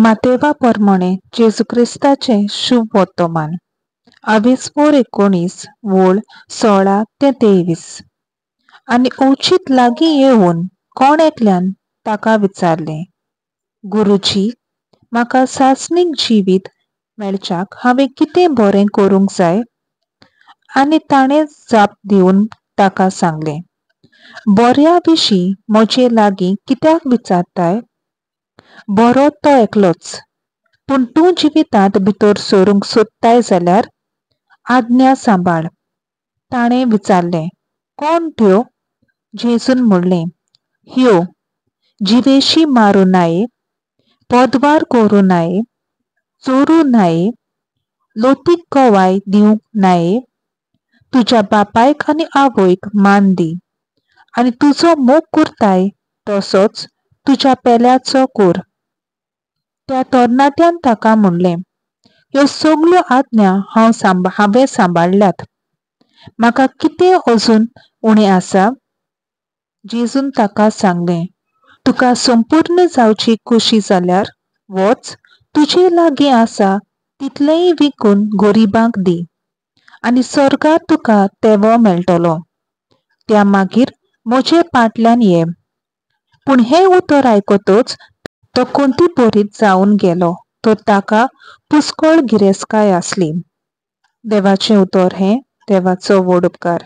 मातेवा परमणे जेजू क्रिस्ताचें शुभ वर्तमान. आवेस्पोर 19 वोळ 16 ते 23. आनी अवचीत लागीं येवन कोण एकल्यान ताका विचारलें, गुरुजी, म्हाका सासणीक जिवीत मेळच्याक हांवें कितें बरें करूंक जाय? आनी ताणें जाप दिवन ताका सांगलें, बऱ्या विशीं म्हजे लागीं कित्याक विचारताय? बरो तो एकलोच, पूण तूं जिवितांत भितर सरूंक सोदताय जाल्यार आज्ञा सांबाळ. ताणें विचारलें, कोण त्यो? जेजून म्हणलें, ह्यो, जिवेशी मारूं नाये, पदवार करूं नाये, चोरूं नाये, लोतीक गवाय दिवंक नाये, तुज्या बापायक आनी आवयक मान दी, आनी तुजो मोग करताय तसोच तुज्या पेल्याचो कर. त्या तरणाट्यान ताका म्हणलें, ह्यो सगल्यो आज्ञा हांव हांवें सांबाळ्ळ्यात, म्हाका कितें अजून उणें आसा? जेजून ताका सांगलें, तुका संपूर्ण जावची खोशी जाल्यार वच, तुजे लागीं आसा तितलेंय विकून गरिबांक दी आनी स्वर्गार तुका तेवो मेळटलो. त्या मागीर म्हजे पाटल्यान ये. पूण हें उतर आयकतच तो कोंती भरीत जावन गेलो, तर ताका पुस्कळ गिरेस्तकाय आसली. देवाचें उतर हें. देवाचो व्हड उपकार.